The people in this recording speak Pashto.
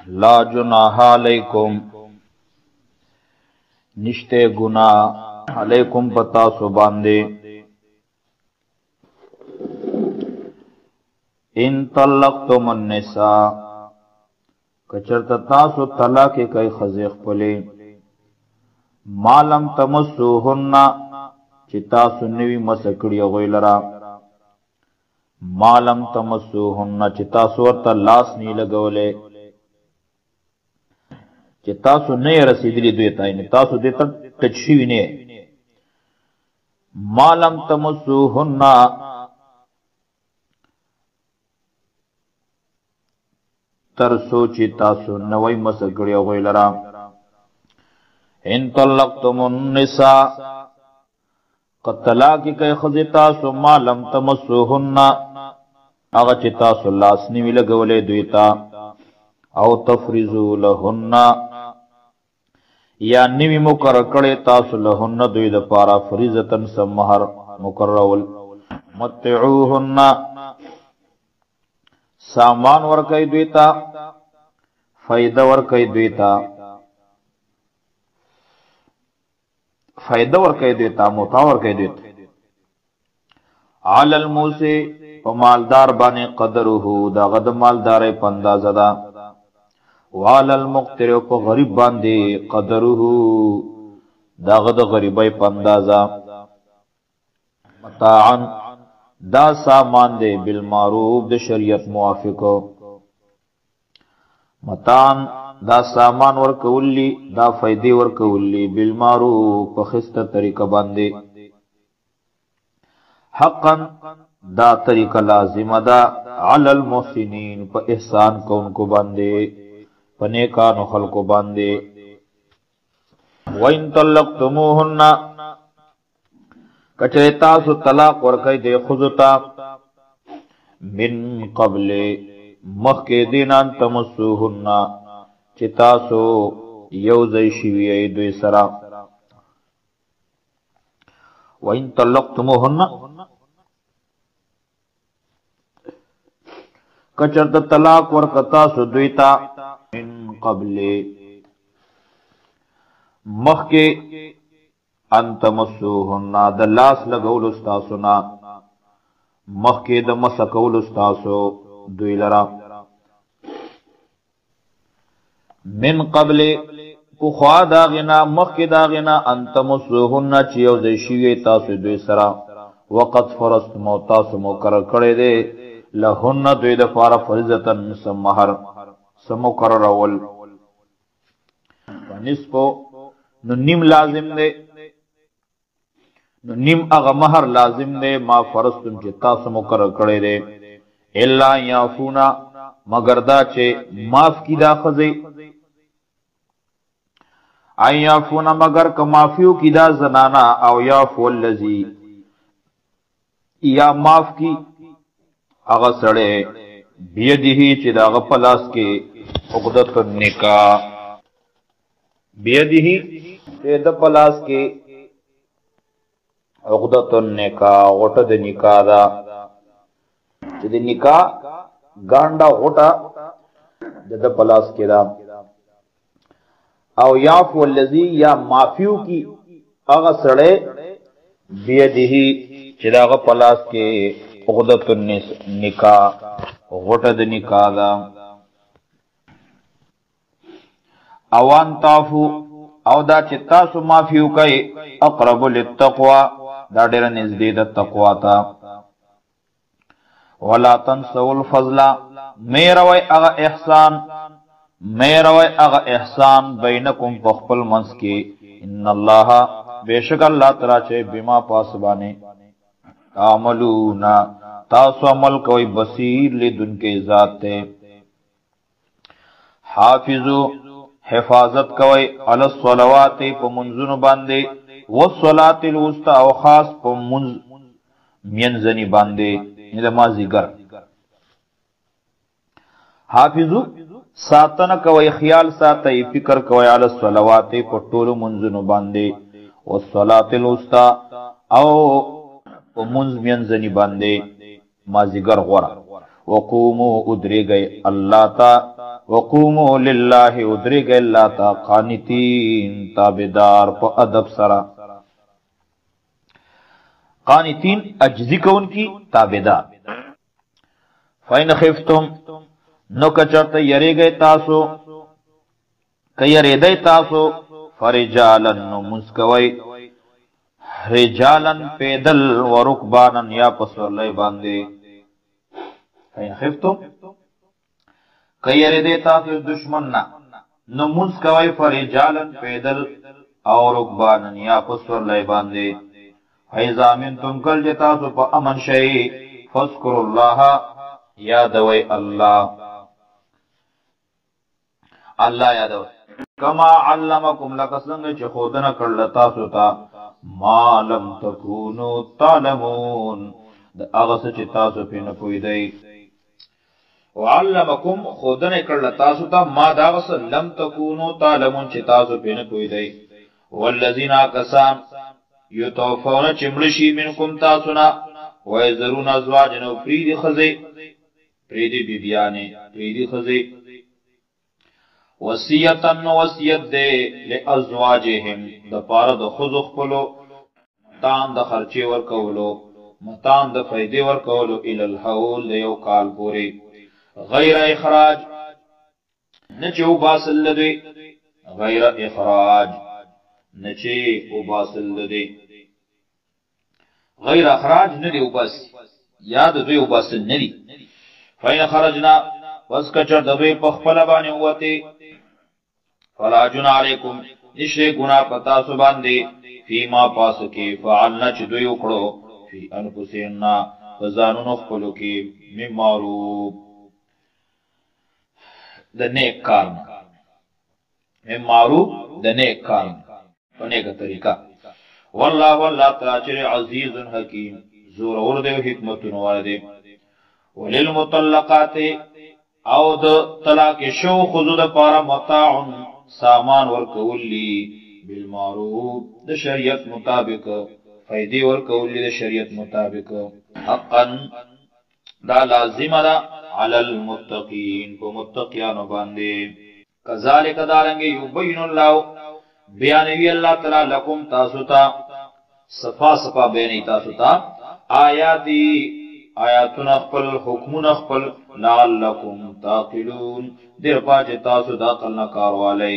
لا جناح علیکم، نشته ګنا علیکم پتا سو باندې، ان طلقتم النساء، کچرته تاسو طلاق کوي خزې خپلې، ما لم تمسوهن، چې تاسو نوي مس کړي هغوی لره، ما لم تمسوهن، چې تاسو ورته لاس نه لګولی، چې تاسو نه یې رسېدلي دوی ته، یعنې تاسو دوی ته ټچ شوي نه یې. ما لم تمسوهن، تر څو چې تاسو نوی مس کړي هغوی لره. ان طلقتم النساء، که طلاق کوي ښځې تاسو، ما لم تمسوهن، هغه چې تاسو لاس نه وي لګولی دوی ته، او تفرضو لهن، یا نوي مقرر کړی تاسو لهن دوی دپاره فریضة سم مهر مقررول. متعوهن، سامان ورکوي دوی ته، فایده ورکوي دوی ته، فایده ورکوي دوی ته، متاع ورکوي دوی ته. علی الموسع، په مالدار باندې قدره، د هغه د مالدارۍ په اندازه ده. وعلی المقتر، په غریب باندې قدره، د هغه د غریبۍ په اندازه. متاعا، دا سامان دی بالمعروف، د شریعت موافق. متاعا، دا سامان ورکولی، دا فائدې ورکولی بالمعروف، په ښایسته طریقه باندې. حقا، دا طریقه لازمه ده علی المحسنین، په احسان کوونکو باندې، په نیکانو خلکو باندې. وَإِن طَلَّقْتُمُوهُنَّ، کچرې تاسو طلاق ورکئ دې ښځو ته، من قبل، مخکې دې نه، ان تمسوهن، چې تاسو یو ځای شوي یئ دوی سره. وَإِن طَلَّقْتُمُوهُنَّ، که چېرته طلاق ورکړه تاسو دوی ته، من قبل، مخکې، ان تمسوهن، د لاس لګولو ستاسو نه، مخکې د مسه کولو ستاسو دوی لره. من قبل، پخوا د هغې نه، مخکې د هغې نه، ان تمسوهن، چې یو ځای شوي تاسو دوی سره. وقد فرضتم، او تاسو مقرر کړی دی لهن، دوی دپاره فریضة، څه مهر، څه مقررول. فنصفو، نو نیم لازم دی، نو نیم هغه مهر لازم دی ما فرضتم، چې تاسو مقرر کړی دی. الا یعفونا، مگر دا چې معاف کی دا ښځې، ان یعفونا، مگر که معافیو کی دا زنانا، او یعفو الذی، یا معاف کی هغه سړی، بیده، چې د هغه په لاس کې عقدة النکاح، بیده، چې د په لاس کې عقدة النکاح، غوټه د نکاح ده، چې د نکاح ګانډه غوټه د ده په لاس کې ده. او یعفو الذی، یا معافیو کی هغه سړی، بیده، چې د هغه په لاس کې عقدة النکاح، غوټه د نکاح ده. او ان تعفو، او دا چې تاسو معافي وکئ، اقرب للتقوی، دا ډېره نږدې ده تقوا ته. ولا تنسوا الفضل، مې روئ هغه احسان، مې روئ هغه احسان بینکم، په خپل منځ کې. ان الله، بېشک الله تعالی چې بما پاسبانه تعملون، تاسو عمل کوئ، بصیر، لیدونکی ذات دی. حافظو، حفاظت کوئ، علی الصلوات، په منځونو باندې، والصلاة الوسطى، او خاص په منځ مینځني باندې، د مازیګر. حافظو، ساتنه کوئ، خیال ساتئ، فکر کوئ، علی الصلوات، په ټولو منځونو باندې، والصلاة الوسطى، او په منځ مینځني باندې، مازیګر غوره. وقومو، ودرېږئ الله ته. وقومو لله، ودرېږئ الله ته قانتین، تابعدار په ادب سره. قانتین عجزي کوونکي، تابعدار. فإن خفتم، نو که چېرته یریږئ تاسو، که یریدئ تاسو، فرجالا، نو مونځ کوئ، رجالا پیدل، ورکبانا یا په سورلۍ باندې. فإن خفتم، که یریدئ تاسو دشمن نه، نو مونځ کوئ فرجالا پیدل او رکبانا یا په سورلۍ باندې. فإذا امنتم، کله چې تاسو په امن شئ، فاذکروا الله، یادوئ الله، الله یادوئ، کما علمکم، لکه څنګه چې ښودنه کړله تاسو ته، ما لم تکونو تعلمون، د هغه څه چې تاسو پرې نه پوهېدئ. وعلمکم، ښودنه یې کړله تاسو ته، ما د هغه څه، لم تکونو تعلمون، چې تاسو پرې نه پوهېدئ. والذین، کسان، یتوفون، چې مړه شي، منکم، تاسو نه، ویذرون ازواجا، او پرېږدي ښځې، پرېږدي بیبیانې، پرېږدي ښځې، وصیتا، نو وصیت دی، لازواجهم، د پاره د ښځو خپلو، متان د خرچې ورکولو، متان د فایدې ورکولو، الی الحول، د یو کال پورې، غیر اخراج، نه چې وباسل له دوی، غیر اخراج، نه چې وباسل له دوی، غیر اخراج، نه دی وباسي، یا د دوی وباسل نه دي. فإن خرجنا، پس که چېرته دوی په خپله باندې ووتې، فلا جناح علیکم، نشته ګناه په تاسو باندې، فیما، پاسو کې، فعلنا، چې دوی وکړو، فی انفسهن، په ځانونو خپلو کې، من معروف، د نیک کار نه، من معروف، د نیک کار نه، په نیکه طریقه. والله، والله تعالی چې عزیز حکیم، زور دی او حکمتونو والا دی. وللمطلقات، او د طلاق شو ښځو د پاره، متاع، سامان ورکول دي، بالمعروف، د شریعت مطابق، فائدې ورکول دي د شریعت مطابق. حقا، دا لازمه ده، علی المتقین، په متقیانو باندې. کذالک، دارنګ، یبین الله، بیانوي الله تعالی، لکم، تاسو ته، صفا صفا بیانوي تاسو ته، آیاتی، آیاتونه خپل، حکمونه خپل، لعلکم تعقلون، دیر پاچ تاسو د عقل نه کار والئ.